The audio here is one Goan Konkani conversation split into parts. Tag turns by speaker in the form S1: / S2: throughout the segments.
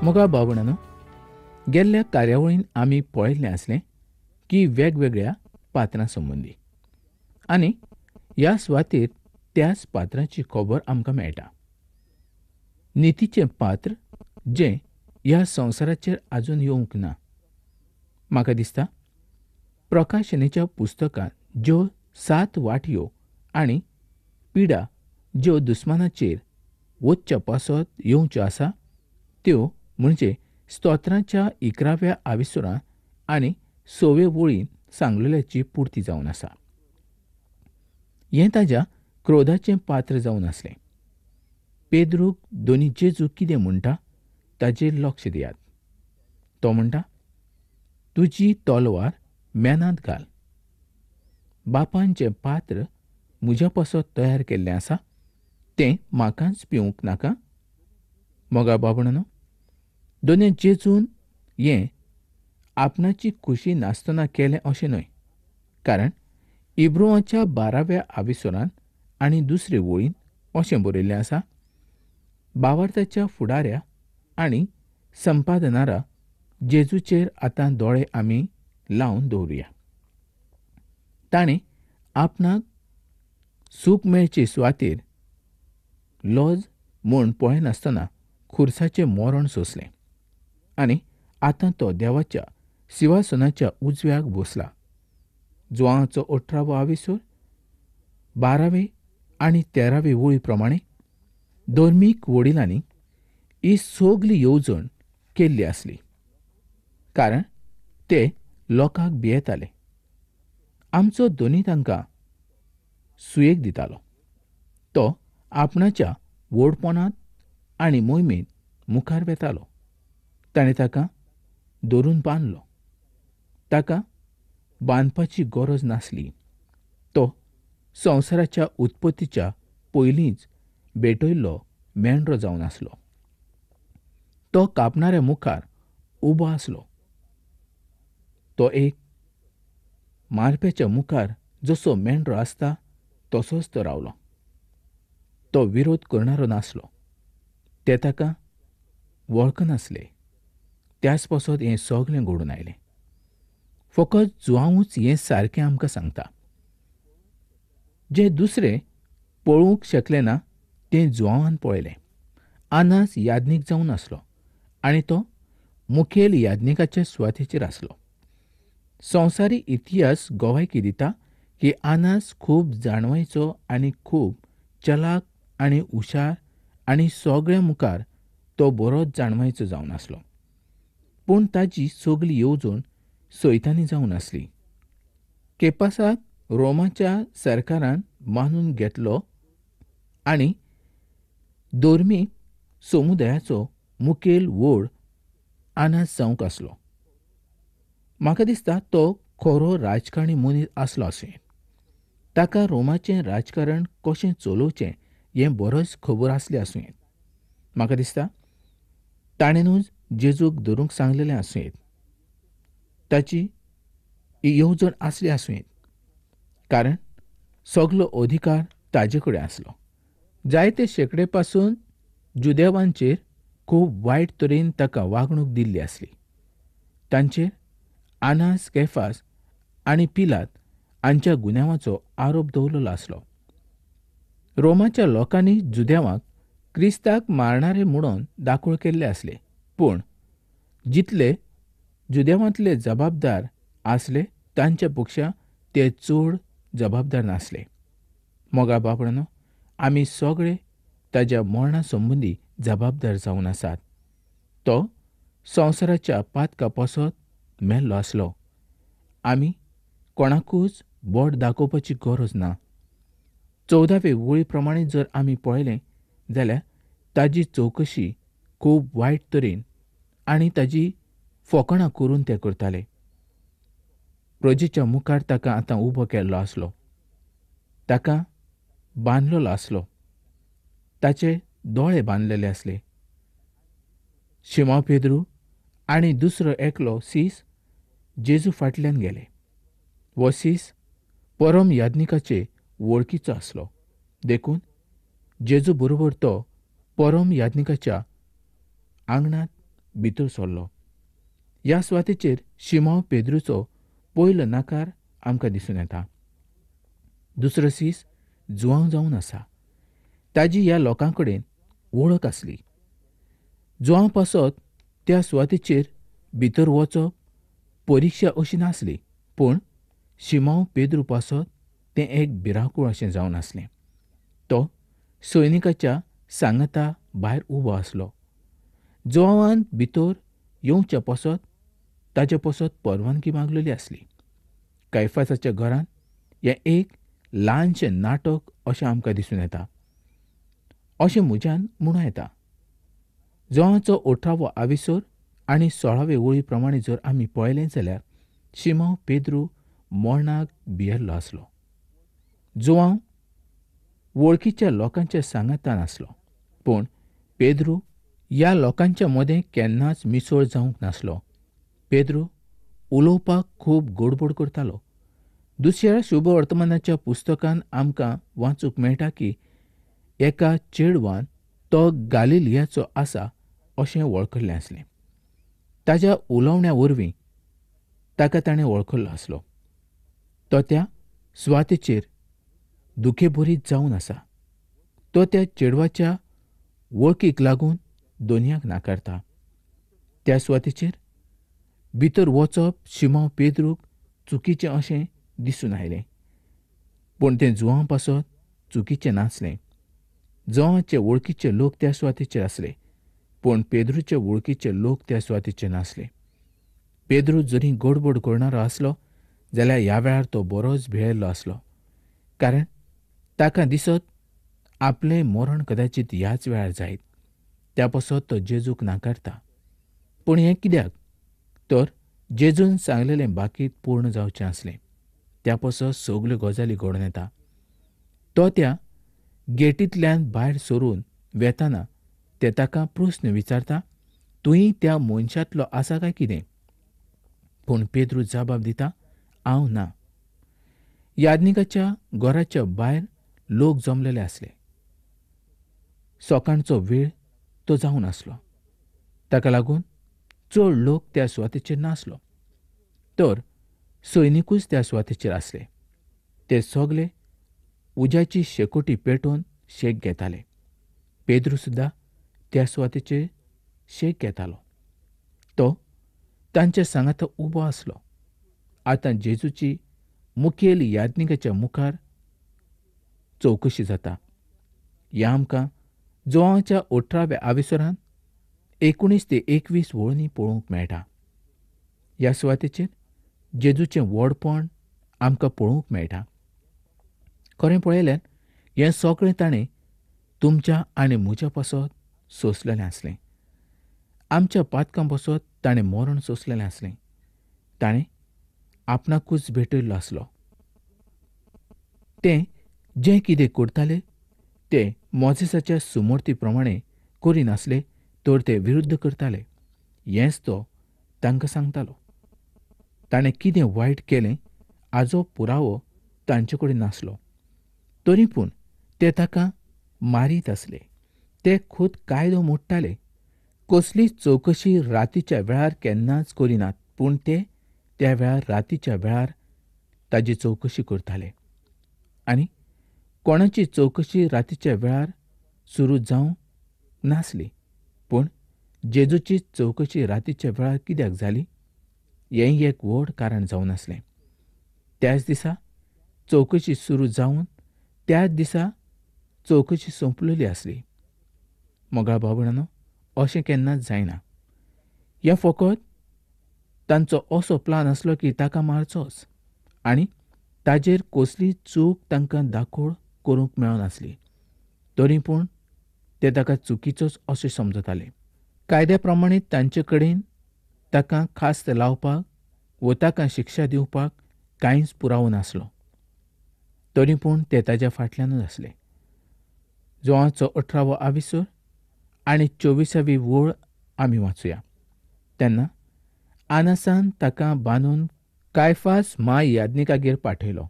S1: मोगा बावणानो, गेल्ल्या कार्यावळीन आमी पळयल्लें आसलें की वेगवेगळ्या पात्रां संबंदी आनी ह्या सुवातेर त्याच पात्रांची खबर आमकां मेळटा. नितीचें पात्र जें ह्या संवसाराचेर आजून येवंक ना. म्हाका दिसता प्रकाशनेच्या पुस्तकांत ज्यो 7 वाटयो आनी पिडा ज्यो दुस्मानाचेर वचच्या पासत येवच्यो आसा त्यो म्हणजे स्तोत्राच्या 11व्या आविसरांत आनी 6वे वळीन सांगलेल्याची पुर्ती जावन आसा. हें ताज्या क्रोधाचें पात्र जावन आसलें. पेद्रूक दोनी जेजू कितें म्हणटा ताजेर लक्ष दियात. तो म्हणटा, तुजी तलवार मेनांत घाल. बापान जें पात्र म्हज्या पासत तयार केल्लें आसा तें म्हाकाच पिवंक नाका. मोगा बाबणानो, दोनी जेजून हें आपणाची खुशी नासतना केलें अशें न्हय, कारण इब्रोवाच्या 12व्या आविसरांत आनी दुसरे वळीन अशें बरयल्लें आसा, बावार्थाच्या फुडाऱ्या आनी संपादनारा जेजूचेर आतां दोळे आमी लावन दवरुया. ताणें आपणाक सूख मेळचे सुवातेर लॉज म्हूण पळयनासतना खुर्साचें मरण सोंसलें आनी आतां तो देवाच्या सिंहासनाच्या उजव्याक बसला. जुवांचो 18वो आविसर 12वे आनी 13वे वळी प्रमाणे धर्मीक वडिलांनी ही सगली येवजण केल्ली आसली, कारण ते लोकांक भियेताले. आमचो दोनी तांकां सुयेग दितालो. तो आपणाच्या व्हडपणांत आनी मोहिमेंत मुखार वेतालो. ताणें ताका धरून बांदलो. ताका बांदपाची गरज नासली. तो संवसाराच्या उत्पत्तीच्या पयलींच भेटयल्लो मेंढरो जावन आसलो. तो कापणाऱ्या मुखार उबो आसलो. तो एक मारप्याच्या मुखार जसो मेंढरो आसता तसोच तो रावलो. तो विरोध करणारो नासलो. ते ताका वळखनासले. त्याच पासत हें सगळें घडून आयलें. फकत जुआंवूच हें सारकें आमकां सांगता. जें दुसरे पळोवंक शकले ना तें जुआंवान पळयलें. आनास याज्ञीक जावन आसलो आनी तो मुखेल याज्ञिकाच्या सुवातेचेर आसलो. संवसारी इतिहास गवायकी दिता की आनास खूब जाणवायचो आनी खूब चलाक आनी हुशार आनी सगळ्या मुखार तो बरोच जाणवायचो जावन आसलो. पूण ताजी सगली येवजण सैतानी जावन आसली. केपासाक रोमाच्या सरकारान मानून घेतलो आनी धर्मीक समुदायाचो मुखेल व्हड आनास जावंक आसलो. म्हाका दिसता तो खरो राजकारणी मनीस आसलो आसूं. ताका रोमाचें राजकारण कशें चलोवचें हें बरोच खबर आसली आसूं येत. म्हाका दिसता ताणेंनूच जेजूक धरूंक सांगलेलें आसूं येत. ताची येवजण आसली आसूं येत, कारण सगलो अधिकार ताजे कडेन आसलो. जायते शेंकडे पासून जुदेवांचेर खूब वायट तरेन ताका वागणूक दिल्ली आसली. तांचेर आनास, केफास आनी पिलात हांच्या गुन्यांवाचो आरोप दवरलेलो आसलो. रोमाच्या लोकांनी जुदेवांक क्रिस्ताक मारणारे म्हणून दाखोळ केल्ले आसले, पूण जितले जुदेवांतले जबाबदार आसले तांच्या पक्षा ते चड जबाबदार नासले. मोगा बापडानो, आमी सगळे ताज्या मरणा संबंदी जबाबदार जावन आसात. तो संवसाराच्या पातका पासत मेल्लो आसलो. आमी कोणाकूच बोट दाखोवपाची गरज ना. 14वे वळी प्रमाणे जर आमी पळयलें जाल्यार ताजी चवकशी खूब वायट तरेन आनी ताजी फोकाणां करून ते करताले. प्रजेच्या मुखार ताका आतां उबो केल्लो आसलो. ताका बांदलेलो आसलो. ताचे दोळे बांदलेले आसले. शिमांव पेद्रू आनी दुसरो एकलो सीस जेजू फाटल्यान गेले. हो सीस परम याज्ञिकाचे वळखीचो आसलो, देखून जेजू बरोबर तो परम याज्ञिकाच्या आंगणांत भितर सरलो. ह्या सुवातेचेर शिमांव पेद्रूचो पयलो नाकार आमकां दिसून येता. दुसरो सीस जुआंव जावन आसा. ताजी ह्या लोकां कडेन वळख आसली. जुआंव पासत त्या सुवातेचेर भितर वचप परिक्षा अशी नासली, पूण शिमांव पेद्रू पासत तें एक भिरांकूळ अशें जावन आसलें. तो सैनिकाच्या सांगाता भायर उबो आसलो. जुआंवान भितर येवच्या पासत ताजे पासत परवानगी मागलेली आसली. कायफासाच्या घरांत हें एक ल्हानशें नाटक अशें आमकां दिसून येता, अशें म्हज्यान म्हणूं येता. जुआंवाचो 18वो आविसर आनी 16वे वळी प्रमाणे जर आमी पळयलें जाल्यार शिमांव पेद्रू मरणाक भियेल्लो आसलो. जुआंव वळखीच्या लोकांच्या सांगातान आसलो, पूण पेद्रू ह्या लोकांच्या मदें केन्नाच मिसळ जावंक नासलो. पेद्रू उलोवपाक खूब गडबड करतालो. दुसऱ्या शुभवर्तमानाच्या पुस्तकान आमकां वाचूंक मेळटा की एका चेडवान तो गालिलियाचो आसा अशें वळखल्लें आसलें. ताज्या उलोवण्या वरवीं ताका ताणें वळखल्लो आसलो. तो त्या सुवातेचेर दुखेभरीत जावन आसा. तो त्या चेडवाच्या वळखीक लागून दोनयाक नाकारता. त्या सुवातेचेर भितर वचप शिमांव पेद्रूक चुकीचें अशें दिसून आयलें, पूण तें जुआंव पासत चुकीचें नासलें. जुआंवाचे वळखीचे लोक त्या सुवातेचेर आसले, पूण पेद्रूचे वळखीचे लोक त्या सुवातेचेर नासले. पेद्रू जरी गडबड करणारो आसलो जाल्यार ह्या वेळार तो बरोच भियेल्लो आसलो, कारण ताका दिसत आपलें मरण कदाचित ह्याच वेळार जायत. त्या पासत तो जेजूक नाकारता. पूण हें कित्याक? तर जेजून सांगलेलें बाकीत पूर्ण जावचें आसलें. त्या पासत सगल्यो गजाली घडोवन येता. तो त्या गेटींतल्यान भायर सरून वेताना ते ताका प्रस्न विचारता, तुंय त्या मनशांतलो आसा काय कितें? पूण पेद्रू जबाब दिता, हांव ना. याज्ञिकाच्या घराच्या भायर लोक जमलेले आसले. सकाळचो वेळ तो जावन आसलो, ताका लागून चड लोक त्या सुवातेचेर नासलो, तर सैनिकूच त्या सुवातेचेर आसले. ते सगले उज्याची शेकोटी पेटोवन शेक घेताले. पेद्रू सुद्दां त्या सुवातेचेर शेक घेतालो. तो तांच्या सांगाता उबो आसलो. आतां जेजूची मुखेल याज्ञिकाच्या मुखार चवकशी जाता. ह्या आमकां जुआंवाच्या 18व्या आविसरांत 19 ते 21 वळींनी पळोवंक मेळटा. ह्या सुवातेचेर जेजूचें व्हडपण आमकां पळोवंक मेळटा. खरें पळयल्यार हें सगळें ताणें तुमच्या आनी म्हज्या पासत सोंसलेलें आसलें. आमच्या पातकां पासत ताणें मरण सोंसलेलें आसलें. ताणें आपणाकूच भेटयल्लो आसलो. तें जें कितें करताले ते मोजेसाच्या सुमर्ती प्रमाणे करिनासले तर ते विरुद्ध करताले, हेंच तो तांकां सांगतालो. ताणें कितें वायट केलें हाजो पुरावो तांचे कडेन नासलो, तरी पूण ते ताका मारीत आसले. ते खुद कायदो मोडटाले. कसलीच चवकशी रातीच्या वेळार केन्नाच करिनात, पूण ते त्या वेळार रातीच्या वेळार ताजी चवकशी करताले. आनी कोणाची चवकशी रातीच्या वेळार सुरू जावंक नासली, पूण जेजूची चवकशी रातीच्या वेळार कित्याक जाली हें एक व्हड कारण जावन आसलें. त्याच दिसा चवकशी सुरू जावन त्याच दिसा चवकशी सोंपलेली आसली. मोगाळ भाव-भयणांनो, अशें केन्नाच जायना. हें फकत तांचो असो प्लान आसलो की ताका मारचोच आनी ताजेर कसली चूक तांकां दाखोव करूंक मेळनासली, तरी पूण ते ताका चुकीचोच अशें समजताले. कायद्या प्रमाणे तांचे कडेन ताका खास्त लावपाक वो ताका शिक्षा दिवपाक कांयच पुरावो नासलो, तरी पूण ते ताज्या फाटल्यानूच आसले. जुआंवाचो 18वो आविसर आनी 24वी वळ आमी वाचुया. तेन्ना आनासान ताका बांदून कायफास म्हायाज्ञिकागेर पाठयलो.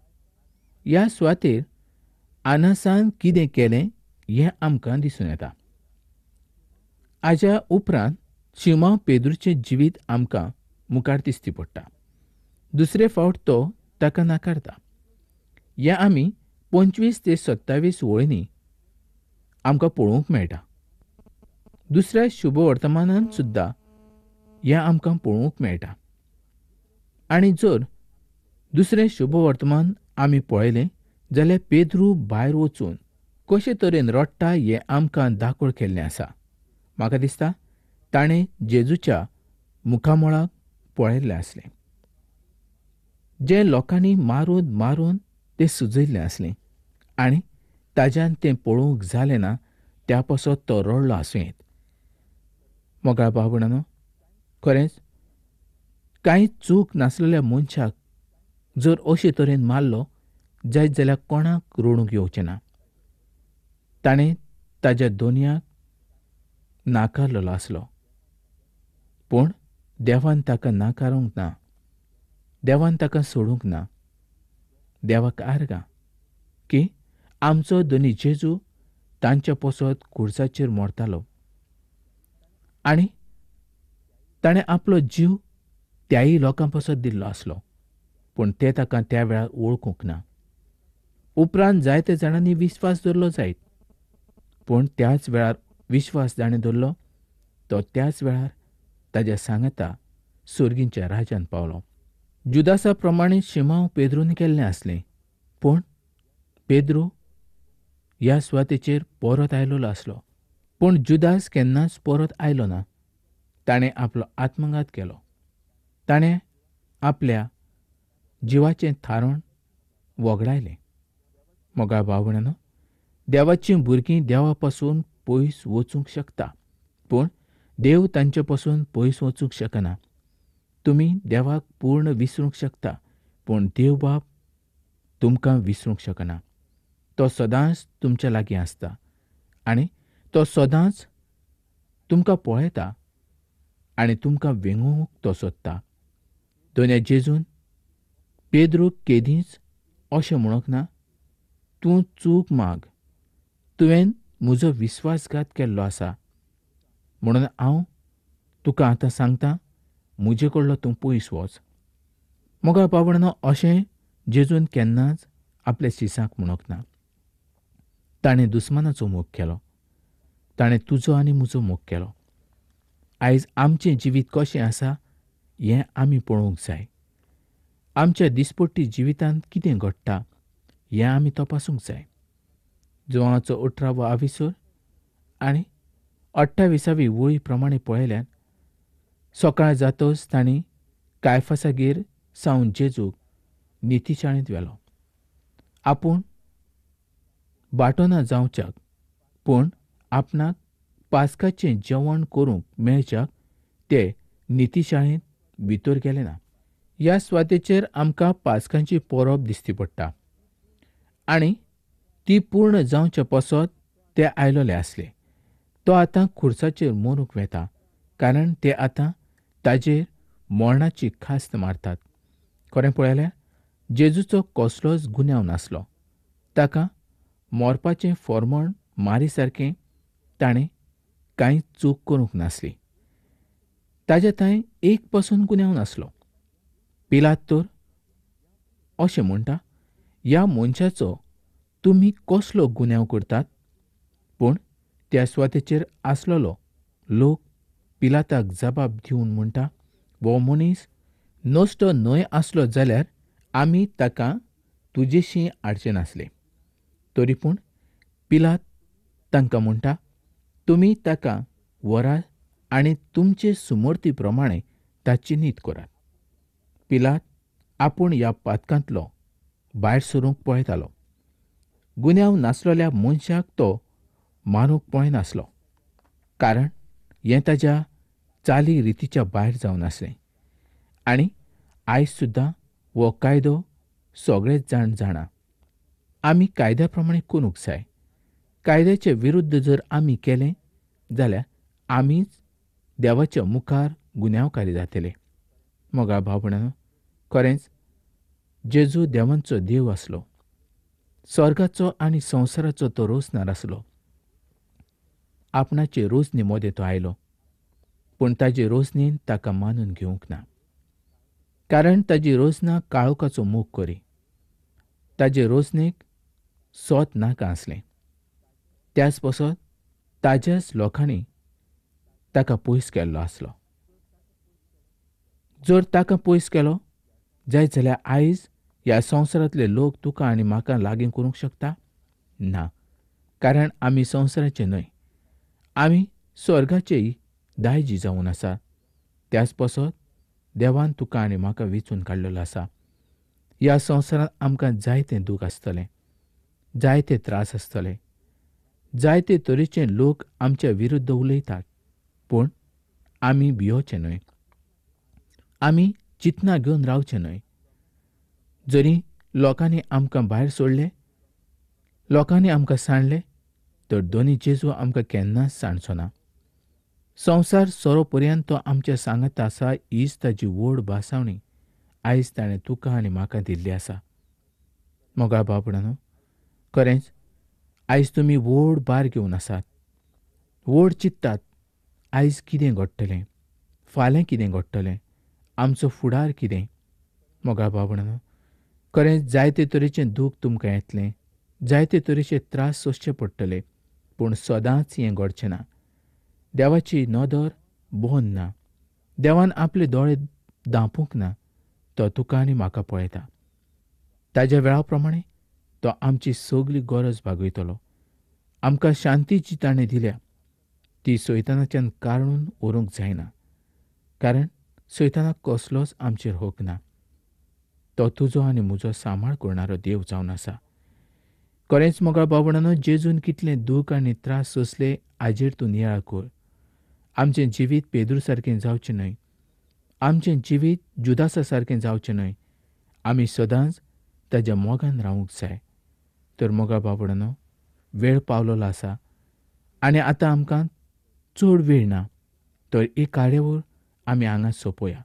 S1: ह्या सुवातेर आनासान कितें केलें हें आमकां दिसून येता. हाज्या उपरांत शिमांव पेद्रूचें जिवीत आमकां मुखार दिश्टी पडटा. दुसरे फावट तो ताका नाकारता. हें आमी 25 ते 27 वळींनी आमकां पळोवंक मेळटा. दुसऱ्या शुभवर्तमानान सुद्दां हें आमकां पळोवंक मेळटा. आनी जर दुसरें शुभवर्तमान आमी पळयलें जाल्यार पेद्रू भायर वचून कशे तरेन रडटा हें आमकां दाखोवळ केल्लें आसा. म्हाका दिसता ताणें जेजूच्या मुखामळाक पळयल्लें आसलें, जें लोकांनी मारून मारून तें सुजयल्लें आसलें आनी ताज्यान तें पळोवंक जालें ना त्या पासत तो रडलो आसूं येत. मोगाळ भाव भयणांनो, खरेंच कांय चूक नासलेल्या मनशाक जर अशे तरेन मारलो जायत जाल्यार कोणाक रडूंक येवचें ना. ताणें ताज्या दोनयाक नाकारलेलो आसलो, पूण देवान ताका नाकारूंक ना, देवान ताका सोडूंक ना. देवाक आर्गां की आमचो धनी जेजू तांच्या पसत खुर्साचेर मरतालो आनी ताणें आपलो जीव त्याय लोकां पसत दिल्लो आसलो, पूण ते ताका त्या वेळार वळखूंक ना. उपरांत जायते जाणांनी विस्वास दवरलो जायत, पूण त्याच वेळार विश्वास जाणें दवरलो तो त्याच वेळार ताज्या सांगाता सर्गींच्या राज्यांत पावलो. जुदासा प्रमाणे शिमांव पेद्रून केल्लें आसलें, पूण पेद्रू ह्या सुवातेचेर परत आयलेलो आसलो, पूण जुदास केन्नाच परत आयलो ना. ताणें आपलो आत्मघात केलो. ताणें आपल्या जिवाचें थारण वगडायलें. मोगाळ भाव भयणांनो, देवाचीं भुरगीं देवा पासून पयस वचूंक शकता, पूण देव तांचे पासून पयस वचूंक शकना. तुमी देवाक पूर्ण विसरूंक शकता, पूण देव बाप तुमकां विसरूंक शकना. तो सदांच तुमच्या लागीं आसता आनी तो सदांच तुमकां पळयता आनी तुमकां वेंगोवंक तो सोदता. दोन्या जेजून पेद्रूक केदींच अशें म्हणूंक ना, तूं चूक माग, तुवें म्हजो विस्वासघात केल्लो आसा, म्हणून हांव तुका आतां सांगता, म्हजे कडलो तूं पयस वच. मोगाळ भाव-भयणांनो, अशें जेजून केन्नाच आपल्या शिसांक म्हणूंक ना. ताणें दुस्मानाचो मोग केलो, ताणें तुजो आनी म्हजो मोग केलो. आयज आमचें जिवीत कशें आसा हें आमी पळोवंक जाय. आमच्या दिसपट्टी जिवितांत कितें घडटा हें आमी तपासूंक जाय. जुवांचो 18वो आविसर आनी 28वी वळी प्रमाणे पळयल्यार सकाळ जातच तांणी कायफासागेर सावन जेजूक नितीशाळेंत व्हेलो. आपूण बाटो ना जावच्याक, पूण आपणाक पास्काचें जेवण करूंक मेळच्याक ते नितीशाळेंत भितर गेले ना. ह्या सुवातेचेर आमकां पास्कांची परब दिसती पडटा आनी ती पूर्ण जावचे पासत ते आयलोले आसले. तो आतां खुर्साचेर मरूंक वेता, कारण ते आतां ताजेर मरणाची खास्त मारतात. खरें पळयल्यार जेजूचो कसलोच गुन्यांव नासलो. ताका मरपाचें फॉर्मण मारी सारकें ताणें कांय चूक करूंक नासली. ताज्या थंय एक पासून गुन्यांव नासलो. पिलात तर अशें म्हणटा, ह्या मनशाचो तुमी कसलो गुन्यांव करतात? पूण त्या सुवातेचेर आसलेलो लोक पिलाताक जबाब दिवन म्हणटा, हो मनीस नश्टो न्हय आसलो जाल्यार आमी ताका तुजेशी हाडचे नासले. तरी पूण पिलात तांकां म्हणटा, तुमी ताका व्हरात आनी तुमचे सुमर्ती प्रमाणे ताची नीत करात. पिलात आपूण ह्या पातकांतलो भायर सरूंक पळयतालो. गुन्यांव नासलेल्या मनशाक तो मारूंक पळयनासलो, कारण हें ताज्या चाली रितीच्या भायर जावन आसलें. आनी आयज सुद्दां हो कायदो सगळेच जाण जाणा. आमी कायद्या प्रमाणे करूंक जाय. कायद्याचे विरुद्ध जर आमी केलें जाल्यार आमीच देवाच्या मुखार गुन्यांवकारी जातले. मोगाळ भाव भयणांनो, खरेंच जेजू देवांचो देव आसलो. स्वर्गाचो आनी संवसाराचो तो रोसणार आसलो. आपणाचे रोजनी मदें तो आयलो, पूण ताजे रोजनेन ताका मानून घेवंक ना, कारण ताजी रोजना काळोखाचो मोग करी. ताजे रोजनेक सोत नाका आसलें. त्याच पासत ताज्याच लोकांनी ताका पयस केल्लो आसलो. जर ताका पयस केलो जायत जाल्यार आयज ह्या संवसारांतले लोक तुका आनी म्हाका लागीं करूंक शकता ना, कारण आमी संवसाराचे न्हय, आमी स्वर्गाचेय दायजी जावन आसा. त्याच पासत देवान तुका आनी म्हाका वेंचून काडलेलो आसा. ह्या संवसारांत आमकां जायतें दूख आसतलें, जायते त्रास आसतले, जायते तरेचे लोक आमच्या विरुद्ध उलयतात, पूण आमी भियोचे न्हय, आमी चिंतना घेवन रावचे न्हय. जरी लोकांनी आमकां भायर सोडले, लोकांनी आमकां सांडले, तर दोनी जेजू आमकां केन्नाच सांडचो ना. संवसार सोरो पर्यंत तो आमच्या सांगाता आसा. हीच ताजी व्हड भासावणी आयज ताणें तुका आनी म्हाका दिल्ली आसा. मोगाळ भाव-भयणांनो, खरेंच आयज तुमी व्हड भार घेवन आसात, व्हड चिंततात, आयज कितें घडटलें, फाल्यां कितें घडटलें, आमचो फुडार कितें. मोगाळ भाव-भयणांनो, खरेंच जायते तरेचें दूख तुमकां येतलें, जायते तरेचे त्रास सोंसचे पडटले, पूण सदांच हें घडचें ना. देवाची नदर बंद ना, देवान आपले दोळे धांपूंक ना, तो तुका आनी म्हाका पळयता. ताज्या वेळा प्रमाणे तो आमची सगली गरज भागयतलो. आमकां शांती जी ताणें दिल्या ती सैतानाच्यान काडून व्हरूंक जायना, कारण सैतानाक कसलोच आमचेर हक ना. तो तुजो आनी म्हजो सांबाळ करणारो देव जावन आसा. खरेंच मोगाळ भाव-भयणांनो, जेजून कितलें दूख आनी त्रास सोंसले हाजेर तूं नियाळ कर. आमचें जिवीत पेद्रू सारकें जावचें न्हय, आमचें जिवीत जुदासा सारकें जावचें न्हय. आमी सदांच ताज्या मोगान रावूंक जाय. तर मोगाळ भाव-भयणांनो, वेळ पावलेलो आसा आनी आतां आमकां चड वेळ ना, तर ही कार्यावळ आमी हांगा सोंपोया.